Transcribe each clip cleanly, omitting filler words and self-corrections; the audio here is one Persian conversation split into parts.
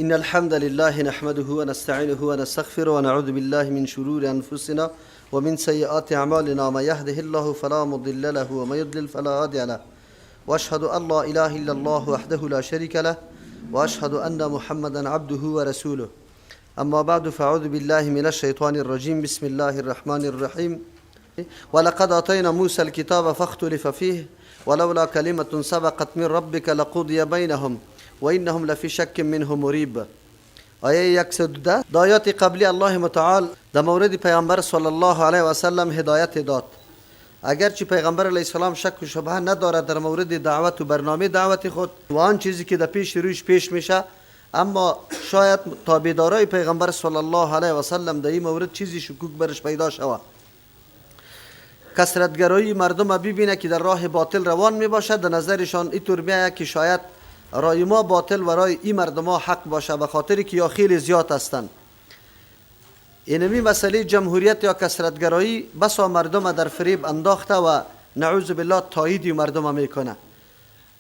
إن الحمد لله نحمده ونستعينه ونستغفره ونعوذ بالله من شرور أنفسنا ومن سيئات أعمالنا، ما يهده الله فلا مضل له وما يضلل فلا هادي له، وأشهد أن لا إله إلا الله وحده لا شريك له، وأشهد أن محمدا عبده ورسوله. أما بعد، فأعوذ بالله من الشيطان الرجيم. بسم الله الرحمن الرحيم. ولقد آتينا موسى الكتاب فاختلف فيه ولولا كلمة سبقت من ربك لقضي بينهم وإنهم لفي شك منه مريب. آیه 110. در آیات قبلی الله متعال در مورد پیامبر صلی الله علیه و سلم هدایت داد. اگرچه پیغمبر علیه السلام شک و شبهه ندارد در مورد دعوت و برنامه دعوت خود و آن چیزی که در پیش رویش پیش میشه، اما شاید تابعدارای پیغمبر صلی الله علیه و سلم در این مورد چیزی شکوک برش پیدا شود. کثرتگرایی مردم ببینه که در راه باطل روان می باشد، در نظرشان اینطور میآید که شاید رای ما باطل و رای این مردم ها حق باشه، به خاطر که یا خیلی زیاد هستند. اینمی مسئله جمهوریت یا کثرتگرایی بسا مردم در فریب انداخته و نعوذ بالله تایید مردم میکنه.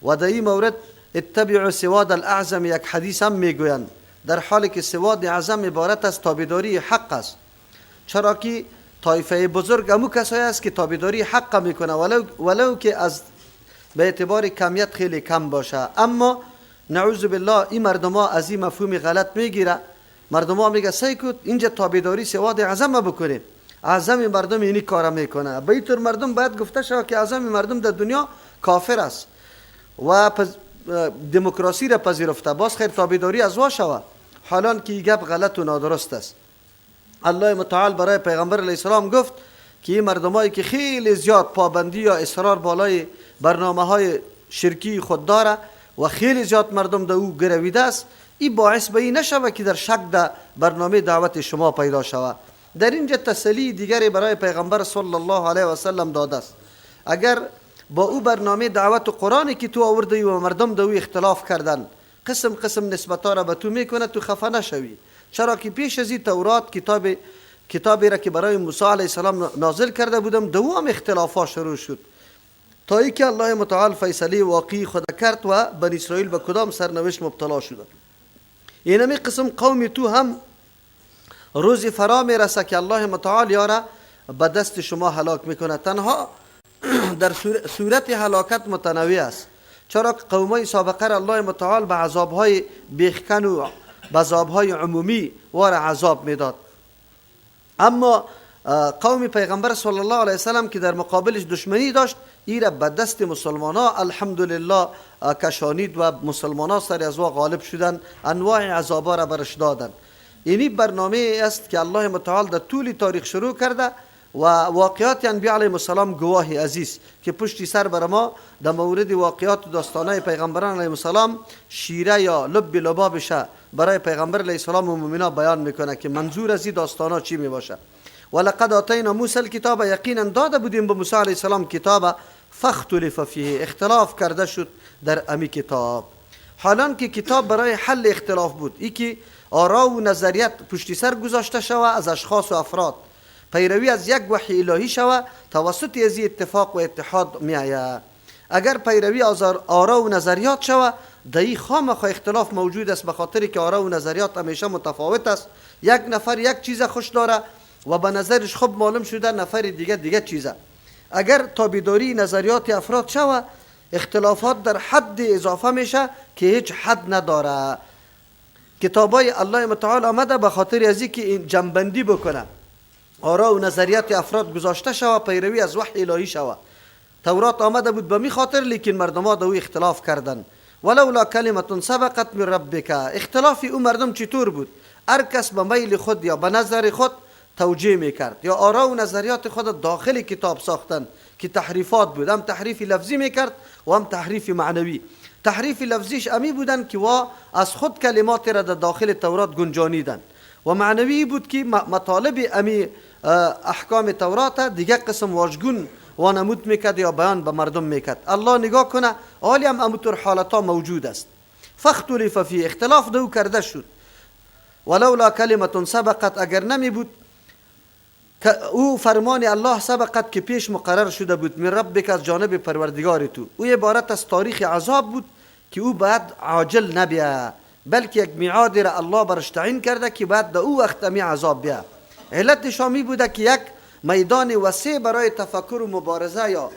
و در این مورد اتبعوا سواد الاعظم یک حدیث هم میگویند، در حالی که سواد اعظم عبارت از تابعداری حق است، چرا که طایفه بزرگ امو کسایی است که تابعداری حق میکنه ولو که از به اعتبار کمیت خیلی کم باشه. اما نعوذ بالله این مردم ها از این مفهوم غلط میگیره. مردم ها میگه سعی کن اینجا تابعداری سواد اعظم بکنیم، اعظم مردم اینی کار میکنه. به اینطور مردم باید گفته شود که اعظم مردم در دنیا کافر است و دموکراسی را پذیرفته، باز خیر تابعداری از وا شود، حالان که این گپ غلط و نادرست است. الله متعال برای پیغمبر علیه السلام گفت که این مردمایی که خیلی زیاد پابندی یا اصرار بالای برنامه های شرکی خود داره و خیلی زیاد مردم در او گرویده است، این باعث به این نشوه که در شک در برنامه دعوت شما پیدا شود. در اینجا تسلی دیگری برای پیغمبر صلی الله علیه و سلم داده است. اگر با او برنامه دعوت و قرآنی که تو آوردی و مردم در او اختلاف کردن، قسم قسم نسبت ها را به تو میکنه، تو خفه نشوی، چرا که پیش از این تورات کتابی را که برای موسی علیه السلام نازل کرده بودم، دوام اختلاف ها شروع شد تا اینکه الله متعال فیصله واقعی خود کرد و بنی اسرائیل به کدام سرنوشت مبتلا شدند. اینمی قسم قوم تو هم روزی فرا میرسه که الله متعال یارا به دست شما هلاک میکنه. تنها در صورت هلاکت متنوع است، چرا که قومای سابقه را الله متعال به عذابهای بیخکن و به عذابهای عمومی وار عذاب میداد. اما قوم پیغمبر صلی الله علیه وسلم که در مقابلش دشمنی داشت، ای را به دست مسلمان ها الحمدلله کشانید و مسلمان ها سر از وا غالب شدند، انواع عذاب را برش دادند. اینی برنامه است که الله متعال در طول تاریخ شروع کرده و واقعات انبیاء علیهم السلام گواهی عزیز که پشتی سر بر ما در مورد واقعات و داستانهای پیغمبران علیهم السلام شیره یا لب لبابش برای پیغمبر علیه السلام و مؤمنا بیان میکنه که منظور از این داستانا چی میباشه. ولقد آتینا موسی الکتاب، یقینا داده بودیم به موسی علیه السلام کتاب، فاختلف فیه، اختلاف کرده شد در امی کتاب. حالان که کتاب برای حل اختلاف بود، ای که آرا و نظریت پشتی سر گذاشته شوه از اشخاص و افراد، پیروی از یک وحی الهی شوه، توسط از اتفاق و اتحاد می آید. اگر پیروی از آرا و نظریات شوه، در این خامخا اختلاف موجود است، به خاطر که آرا و نظریات همیشه متفاوت است. یک نفر یک چیز خوش داره و به نظرش خوب معلوم شده، نفر دیگه چیزه. اگر تابعداری نظریات افراد شوه، اختلافات در حد اضافه میشه که هیچ حد نداره. کتابای الله متعال آمده به خاطر از اینکه این جنبندی بکنه، آرا و نظریات افراد گذاشته شوه، پیروی از وحی الهی شوه. تورات آمده بود به می خاطر، لیکن مردم ها دو اختلاف کردن. ولولا کلمة سبقت من ربک، اختلاف او مردم چطور بود؟ هر کس به میل خود یا به نظر خود توجیه میکرد یا آرا و نظریات خود داخل کتاب ساختن که تحریفات بود، هم تحریف لفظی میکرد و هم تحریف معنوی. تحریف لفظیش امی بودن که وا از خود کلمات را در داخل تورات گنجانیدن، و معنوی بود که مطالب امی احکام تورات دیگه قسم واژگون و نمود میکرد یا بیان به مردم میکرد. الله نگاه کنه حالی هم اموطور حالتا موجود است. فاختلف فیه، اختلاف دو کرده شد. ولولا کلمة سبقت، اگر نمی بود او فرمان الله سبقت که پیش مقرر شده بود، من ربک، از جانب پروردگار تو، او عبارت از تاریخ عذاب بود که او باید عاجل نبیه. بلکه یک میعاد را الله برش تعیین کرده که بعد در او وقت امی عذاب بیا. علتش همی بوده که یک میدان وسیع برای تفکر و مبارزه یا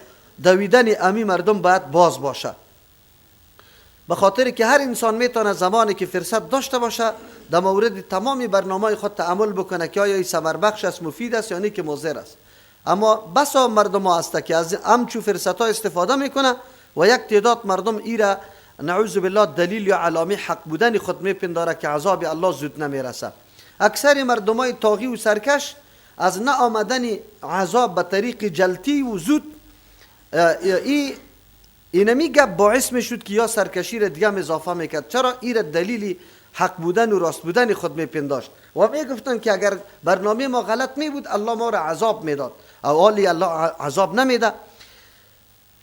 دویدن امی مردم باید باز باشه، به خاطر که هر انسان میتونه زمانی که فرصت داشته باشه در مورد تمام برنامه خود تعامل بکنه که آیا این ثمربخش است، مفید است یا نه که مضر است. اما بسا مردم ها است که از همچو فرصت ها استفاده میکنه و یک تعداد مردم ایره نعوذ بالله دلیل یا علامه حق بودن خود میپنداره که عذاب الله زود نمیرسه. اکثر مردم های طاغی و سرکش از نه آمدن عذاب به طریق جلتی و زود اینمی گپ باعث میشد که یا سرکشی را دیگه اضافه میکرد. چرا؟ ایره دلیل حق بودن و راست بودن خود میپنداشت و میگفتن که اگر برنامه ما غلط می بود الله ما را عذاب میداد، او حالی الله عذاب نمیده.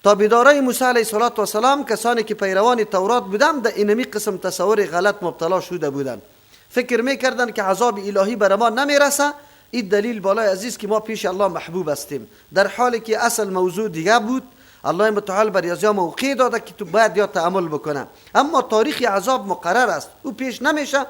تابعدارای موسی علیه السلام کسانی که پیروان تورات بودند در اینمی قسم تصور غلط مبتلا شده بودند، فکر میکردند که عذاب الهی بر ما نمیرسه، این دلیل بالای عزیز که ما پیش الله محبوب هستیم، در حالی که اصل موضوع دیگه بود. الله متعال بر ازیا موقع داده که تو باید یا تعامل بکنه، اما تاریخ عذاب مقرر است، او پیش نمیشه.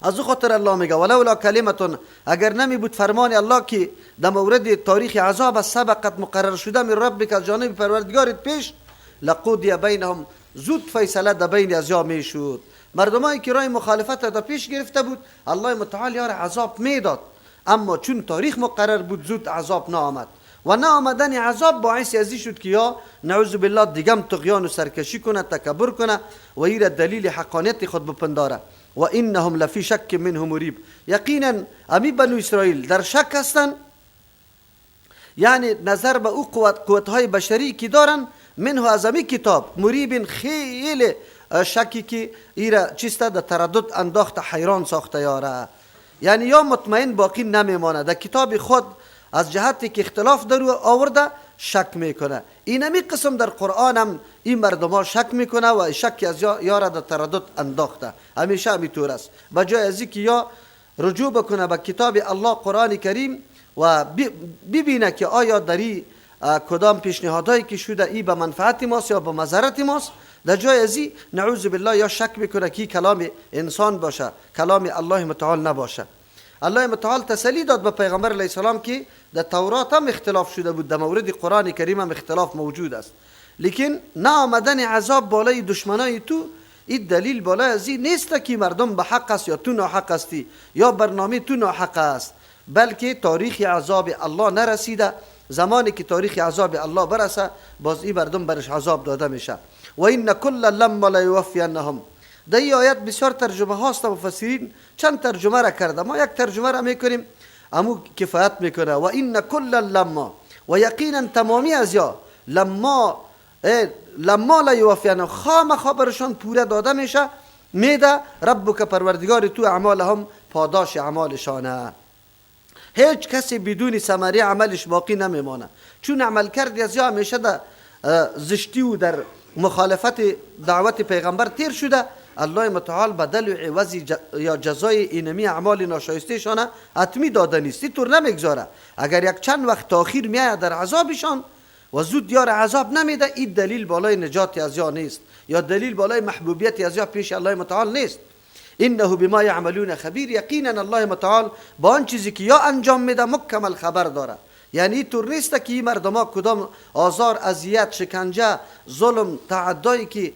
از او خاطر الله میگه ولولا کلمتون، اگر نمی بود فرمان الله که در مورد تاریخ عذاب سبقت مقرر شده من ربک از جانب پروردگارت پیش، لقضی بینهم، زود فیصله در بین ازیا میشد. مردمایی که رای مخالفت را پیش گرفته بود الله متعال یار عذاب میداد، اما چون تاریخ مقرر بود زود عذاب نآمد و نه آمدن عذاب باعث ازی شد که یا نعوذ بالله دیگم طغیان و سرکشی کنه، تکبر کنه و ایره دلیل حقانیت خود بپنداره. و انهم لفی شک منه مریب، یقینا امی بنو اسرائیل در شک هستند، یعنی نظر به او قوتهای بشری که دارن، منه از امی کتاب مریب، خیلی شکی که ایره چیسته در تردد انداخت، حیران ساخته یاره، یعنی یا مطمئن باقی نمیمانه، در کتاب خود از جهتی که اختلاف در آورده شک میکنه. اینمی قسم در قرآن هم این مردم ها شک میکنه و شک از یارا در تردد انداخته، همیشه همیطور است. بجای از اینکه یا رجوع بکنه به کتاب الله قرآن کریم و ببینه که آیا در این کدام پیشنهادهایی که شده ای به منفعت ماست یا به مضرت ماست، در جای از این نعوذ بالله یا شک میکنه که کلام انسان باشه، کلام الله متعال نباشه. الله متعال تسلی داد به پیغمبر علیه السلام که در تورات هم اختلاف شده بود، در مورد قرآن کریم هم اختلاف موجود است، لیکن نه آمدن عذاب بالای دشمنای تو این دلیل بالای از این نیست که مردم به حق است یا تو ناحق هستی یا برنامه تو ناحق است، بلکه تاریخ عذاب الله نرسیده. زمانی که تاریخ عذاب الله برسه باز این مردم برش عذاب داده میشه. و این کل لما لیوفینهم، در این آیت بسیار ترجمه هاست، مفسرین چند ترجمه را کرده، ما یک ترجمه را میکنیم امو کفایت میکنه. و این کل لما، و یقینا تمامی از یا لما لیوفینهم، خامخا برشان پوره داده میشه، میده ربک پروردگار تو اعمالهم، پاداش اعمالشانه. هیچ کسی بدون ثمره عملش باقی نمیمانه، چون عمل کرد از یا همیشه در زشتی و در مخالفت دعوت پیغمبر تیر شده، الله متعال بدل و عوض یا جزای اینمی اعمال ناشایسته شانه اتمی داده نیست، طور نمیگذاره. اگر یک چند وقت تاخیر میاد در عذابشان و زود یار عذاب نمیده، این دلیل بالای نجات از یا نیست یا دلیل بالای محبوبیت از یا پیش الله متعال نیست. انه بما یعملون خبیر، یقینا الله متعال با آن چیزی که یا انجام میده مکمل خبر داره. یعنی طور نیست که این مردم کدام آزار، اذیت، شکنجه، ظلم، تعدایی که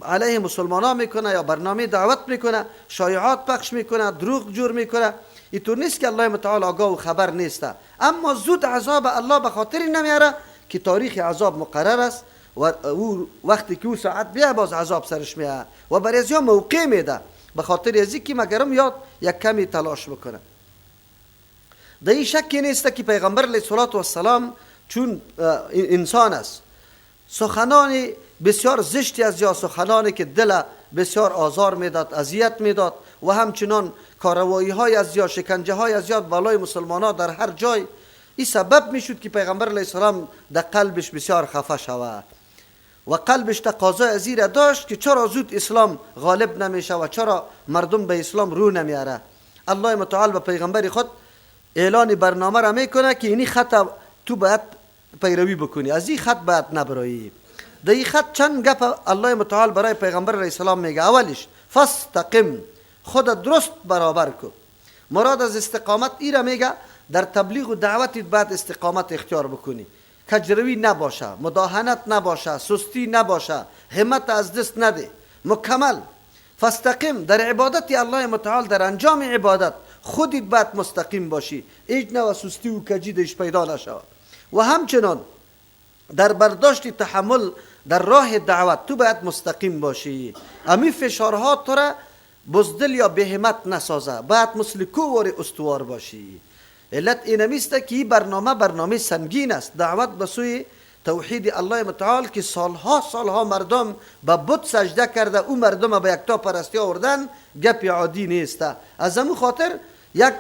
علیه مسلمان ها میکنه یا برنامه دعوت میکنه، شایعات پخش میکنه، دروغ جور میکنه، اینطور نیست که الله متعال آگاه و خبر نیست. اما زود عذاب الله به خاطر نمیاره که تاریخ عذاب مقرر است و او وقتی که او ساعت بیا باز عذاب سرش میاد و برای ازیا موقع میده، به خاطر ازی که مگرم یاد یک کمی تلاش بکنه. در این شکی نیست که پیغمبر علیه السلام چون انسان است، سخنان بسیار زشتی از یا سخنانی که دل بسیار آزار میداد، اذیت میداد و همچنان کاروایی های از یا شکنجه های از یاد بالای مسلمان ها در هر جای، این سبب میشد که پیغمبر علیه السلام در قلبش بسیار خفه شود و قلبش تقاضای از این را داشت که چرا زود اسلام غالب نمیشه و چرا مردم به اسلام رو نمیاره. الله متعال به پیغمبر خود اعلان برنامه را میکنه که اینی خط تو باید پیروی بکنی، از این خط باید نبرایی. در این خط چند گپ الله متعال برای پیغمبر علیه السلام میگه. اولش فاستقم، خود درست برابر کو. مراد از استقامت ایره میگه در تبلیغ و دعوت باید استقامت اختیار بکنی، کجروی نباشه، مداهنت نباشه، سستی نباشه، همت از دست نده، مکمل. فاستقم در عبادت الله متعال، در انجام عبادت خودت باید مستقیم باشی، هیچ نوع سستی و کجی درش پیدا نشود. و همچنان در برداشت تحمل در راه دعوت تو باید مستقیم باشی، امی فشارها تو را بزدل یا بهمت نسازه، باید مثل کوه استوار باشی. علت اینمیست که این برنامه برنامه سنگین است، دعوت به سوی توحید الله متعال که سالها سالها مردم به بت سجده کرده، او مردم به یکتا پرستی آوردن گپ عادی نیست. از همون خاطر یک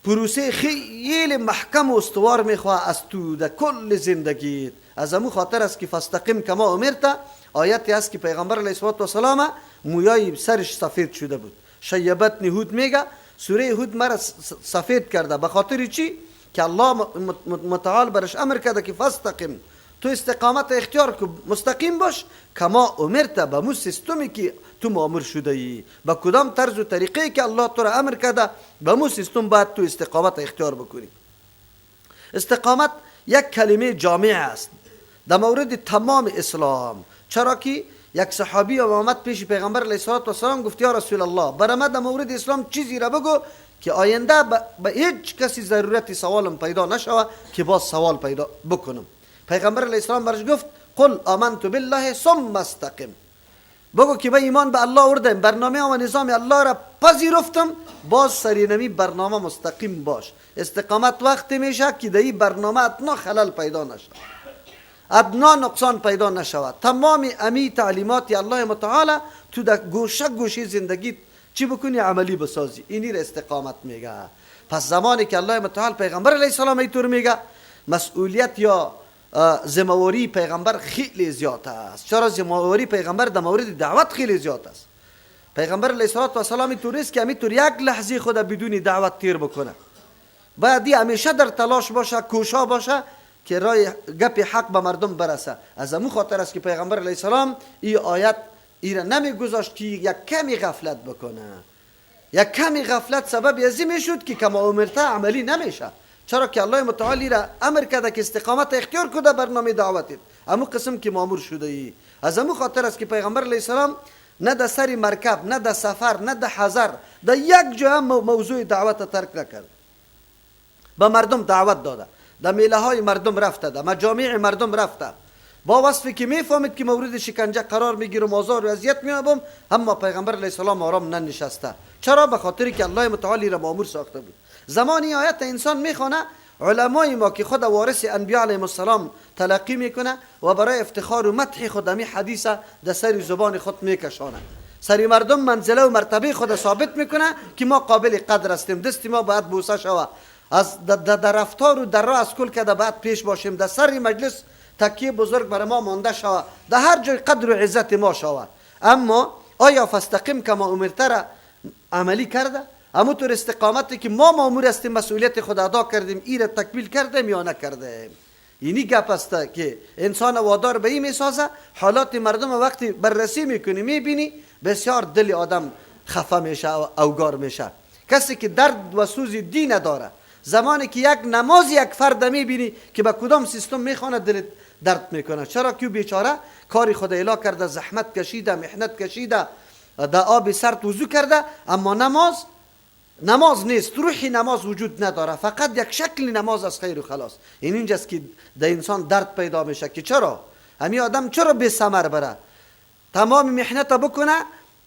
پروسه خیلی محکم و استوار میخواه از تو در کل زندگیت. از همون خاطر است که فاستقم کما امرت آیتی است که پیغمبر علیه الصلاة والسلام مویای سرش سفید شده بود، شیبتنی هود میگه، سوره هود مرا سفید کرده. به خاطر چی؟ که الله متعال برش امر کرده که فاستقم، تو استقامت اختیار کو، مستقیم باش، کما امرت، به مو سیستمی که تو مامور شده ای، به کدام طرز و طریقه که الله تو را امر کرده، به مو سیستم باید تو استقامت اختیار بکنی. استقامت یک کلمه جامع است در مورد تمام اسلام. چرا که یک صحابی آمد پیش پیغمبر علیه الصلاة والسلام گفت یا رسول الله، برای من در مورد اسلام چیزی را بگو که آینده به هیچ کسی ضرورت سوالم پیدا نشوه که باز سوال پیدا بکنم. پیغمبر علیه السلام برش گفت قل آمنت بالله ثم استقم، بگو که من ایمان به الله آوردم، برنامه و نظام الله را پذیرفتم، باز سرینمی برنامه مستقیم باش. استقامت وقتی میشه که در این برنامه ادنا خلل پیدا نشود، ادنا نقصان پیدا نشود. تمام امی تعلیمات الله متعال تو در گوشه گوشه زندگی چی بکنی؟ عملی بسازی. اینی را استقامت میگه. پس زمانی که الله متعال پیغمبر علیه السلام اینطور میگه، مسئولیت یا ذمه‌واری پیغمبر خیلی زیاد است. چرا ذمه‌واری پیغمبر در مورد دعوت خیلی زیاد است؟ پیغمبر علیه الصلاة والسلام اینطور نیست که همینطور یک لحظه خود بدون دعوت تیر بکنه. باید همیشه در تلاش باشه، کوشا باشه که رای گپ حق به مردم برسه. از همون خاطر است که پیغمبر علیه السلام این آیت ایره نمیگذاشت که یک کمی غفلت بکنه. یک کمی غفلت سبب ازی میشد که کما امرته عملی نمیشه. چرا که الله متعالی را امر کرده که استقامت اختیار کنه برنامه دعوتت، امو قسم که مامور شده ای. از امو خاطر است که پیغمبر علیه السلام نه در سر مرکب، نه در سفر، نه در حضر، در یک جا هم موضوع دعوت ترک نکرد. به مردم دعوت داده، در میله های مردم رفته، در مجامع مردم رفته، با وصفی که میفهمید که مورد شکنجه قرار میگیرم، آزار و اذیت میابم، اما پیغمبر علیه السلام آرام ننشسته. چرا؟ به خاطر که الله متعالی را مامور ساخته بود. زمانی آیت انسان میخوانه، علمای ما که خود وارث انبیاء علیهم السلام تلقی میکنه و برای افتخار و مدح خود همی حدیث در سر زبان خود میکشانه، سری مردم منزله و مرتبه خود ثابت میکنه که ما قابل قدر هستیم، دست ما باید بوسه شوه، از در رفتار و در راه از کل کده باید پیش باشیم، در سر مجلس تکیه بزرگ بر ما مانده شوه، در هر جای قدر و عزت ما شوه. اما آیا فاستقم کما امرت را عملی کرده؟ اما طور استقامتی که ما مامور هستیم مسئولیت خود ادا کردیم، این را تکمیل کردیم یا نکردیم؟ اینی گپ است که انسان وادار به این میسازه. حالات مردم وقتی بررسی میکنی میبینی بسیار دل آدم خفه میشه و اوگار میشه. کسی که درد و سوز دین داره، زمانی که یک نماز یک فرد میبینی که به کدام سیستم میخوانه دل درد میکنه. چرا که بیچاره کاری خود الا کرده، زحمت کشیده، محنت کشیده، در آب سرد وضو کرده، اما نماز نیست، روحی نماز وجود نداره، فقط یک شکل نماز از خیر و خلاص. این اینجاست که در انسان درد پیدا میشه که چرا همین آدم چرا به ثمر بره، تمام محنت بکنه،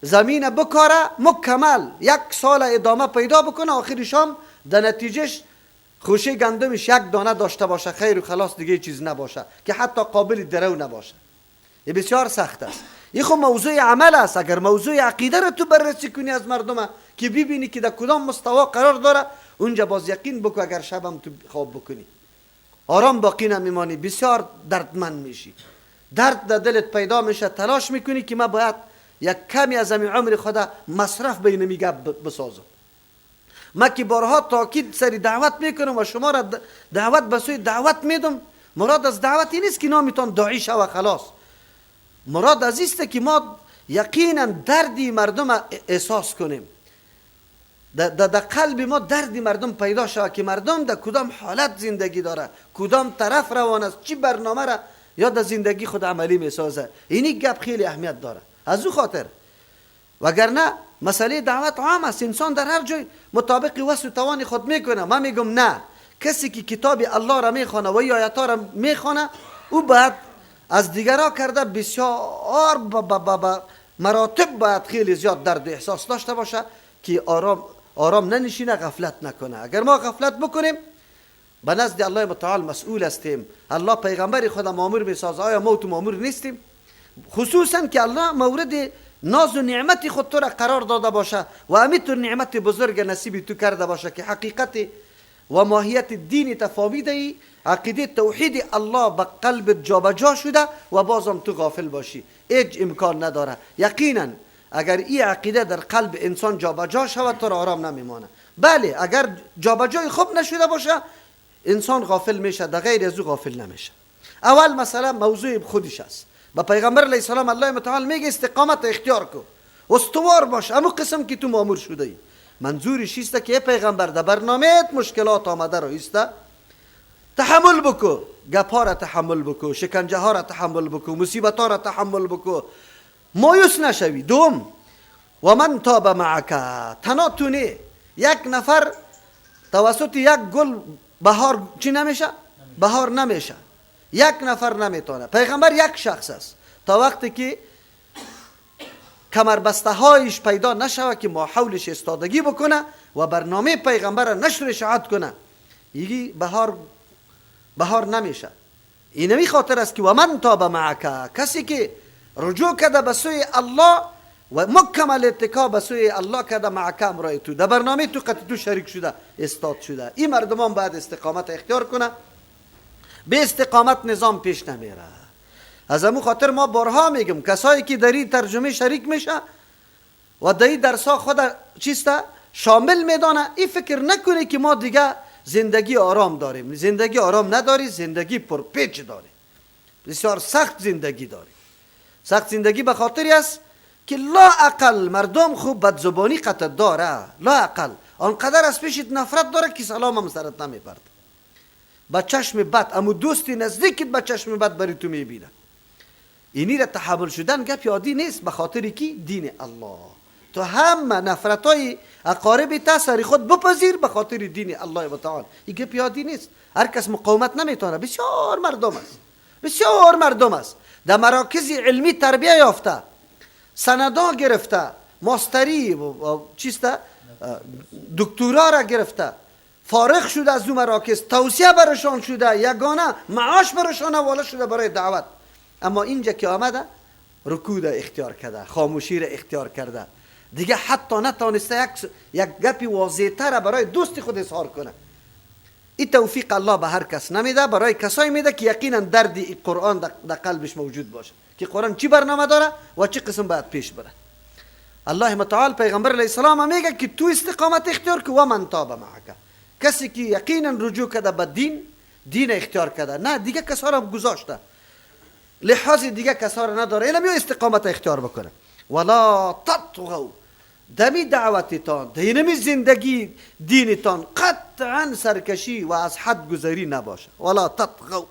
زمین بکاره مکمل یک سال ادامه پیدا بکنه، آخر شام در نتیجهش خوشه گندمش یک دانه داشته باشه، خیر و خلاص، دیگه چیز نباشه که حتی قابل درو نباشه. این بسیار سخت است. این خب موضوع عمل است. اگر موضوع عقیده رو تو بررسی کنی از مردم که ببینی که در کدام مستوا قرار داره، اونجا باز یقین بکن اگر شبم تو خواب بکنی آرام باقی نمیمانی، بسیار دردمند میشی، درد در دلت پیدا میشه، تلاش میکنی که من باید یک کمی از همین عمر خدا مصرف به اینمی گپ بسازم. من که بارها تاکید سری دعوت میکنم و شما را دعوت به سوی دعوت میدم، مراد از دعوت این نیست که نامیتان داعی شوه خلاص. مراد از است که ما یقینا دردی مردم احساس کنیم، در قلب ما درد مردم پیدا شود که مردم در کدام حالت زندگی داره، کدام طرف روان است، چی برنامه را یا در زندگی خود عملی میسازه. اینی گپ خیلی اهمیت داره از او خاطر، وگرنه مسئله دعوت عام است، انسان در هر جای مطابق وسع و توان خود میکنه. من میگم نه، کسی که کتاب الله را میخوانه و آیات را میخوانه، او باید از دیگرها کرده بسیار مراتب باید خیلی زیاد درد و احساس داشته باشه که آرام ننشینه، غفلت نکنه. اگر ما غفلت بکنیم به نزد الله متعال مسئول هستیم. الله پیغمبر خود مامور میسازه، آیا ما تو مامور نیستیم؟ خصوصا که الله مورد ناز و نعمت خود تو را قرار داده باشه و همینطور نعمت بزرگ نصیب تو کرده باشه که حقیقت و ماهیت دین تفامیده ای، عقیده توحید الله به قلب جابجا شده و بازم تو غافل باشی، هیچ امکان نداره. یقینا اگر این عقیده در قلب انسان جابجا شود تو را آرام نمیمانه. بله اگر جابجای خوب نشده باشه انسان غافل میشه، در غیر از او غافل نمیشه. اول مثلا موضوع خودش است. با پیغمبر علیه السلام الله متعال میگه استقامت اختیار کو، استوار باش، امو قسم که تو مامور شده ای. منظورش ایست که پیغمبر در برنامه مشکلات آمده رو ایست تحمل بکو، گپا را تحمل بکو، شکنجه ها را تحمل بکو، مصیبت ها را تحمل بکو، مایوس نشوی. دوم و من تاب معک، تنها تو نه، یک نفر توسط یک گل بهار چی نمیشه؟ بهار نمیشه، یک نفر نمیتونه. پیغمبر یک شخص است، تا وقتی که کمربسته هایش پیدا نشوه که ما حولش استادگی بکنه و برنامه پیغمبر نشر اشاعت کنه، یکی بهار نمیشه. اینمی خاطر است که و من تاب معک، کسی که رجوع کرده به سوی الله و مکمل اتکا به سوی الله کرده، معک امرای تو، در برنامه تو قطع تو شریک شده، استاد شده. این مردمان باید استقامت اختیار کنه، به استقامت نظام پیش نمیره. از امو خاطر ما بارها میگم کسایی که در این ترجمه شریک میشه و در این درسا خود چیسته شامل میدانه، این فکر نکنه که ما دیگه زندگی آرام داریم. زندگی آرام نداری، زندگی پرپیچ داری، بسیار سخت زندگی داری. سخت زندگی به خاطری است که لا اقل مردم خوب بدزبانی قطع داره، لا اقل آنقدر از پیشت نفرت داره که سلام هم سرت نمیبرد، با چشم بد، امو دوستی نزدیکت با چشم بد بری تو میبینه. اینی را تحمل شدن گپ عادی نیست، به خاطر کی؟ دین الله. تو همه نفرتای اقارب تا سر خود بپذیر به خاطر دین الله و تعالی. این گپ عادی نیست، هر کس مقاومت نمیتونه. بسیار مردم است، بسیار مردم است در مراکز علمی تربیه یافته، سندا گرفته، ماستری و چیسته دکترا را گرفته، فارغ شده از اون مراکز، توصیه برشان شده، یگانه معاش برشان حواله شده برای دعوت. اما اینجا که آمده رکود اختیار کرده، خاموشی را اختیار کرده، دیگه حتی نتانسته یک گپی واضح تر برای دوست خود اظهار کنه. این توفیق الله به هر کس نمیده، برای کسایی میده که یقینا درد قرآن در قلبش موجود باشه که قرآن چی برنامه داره و چی قسم باید پیش بره. الله متعال پیغمبر علیه السلام میگه که تو استقامت اختیار کو و من تاب معک، کسی که یقینا رجوع کرده به دین، دین اختیار کرده، نه دیگه کسا را گذاشته، لحاظ دیگه کسا را نداره، اینم استقامت اختیار بکنه. ولا تطغوا، دمی دعوتتان، دینمی زندگی دینتان قطعا سرکشی و از حد گذری نباشه. ولا تطغوا،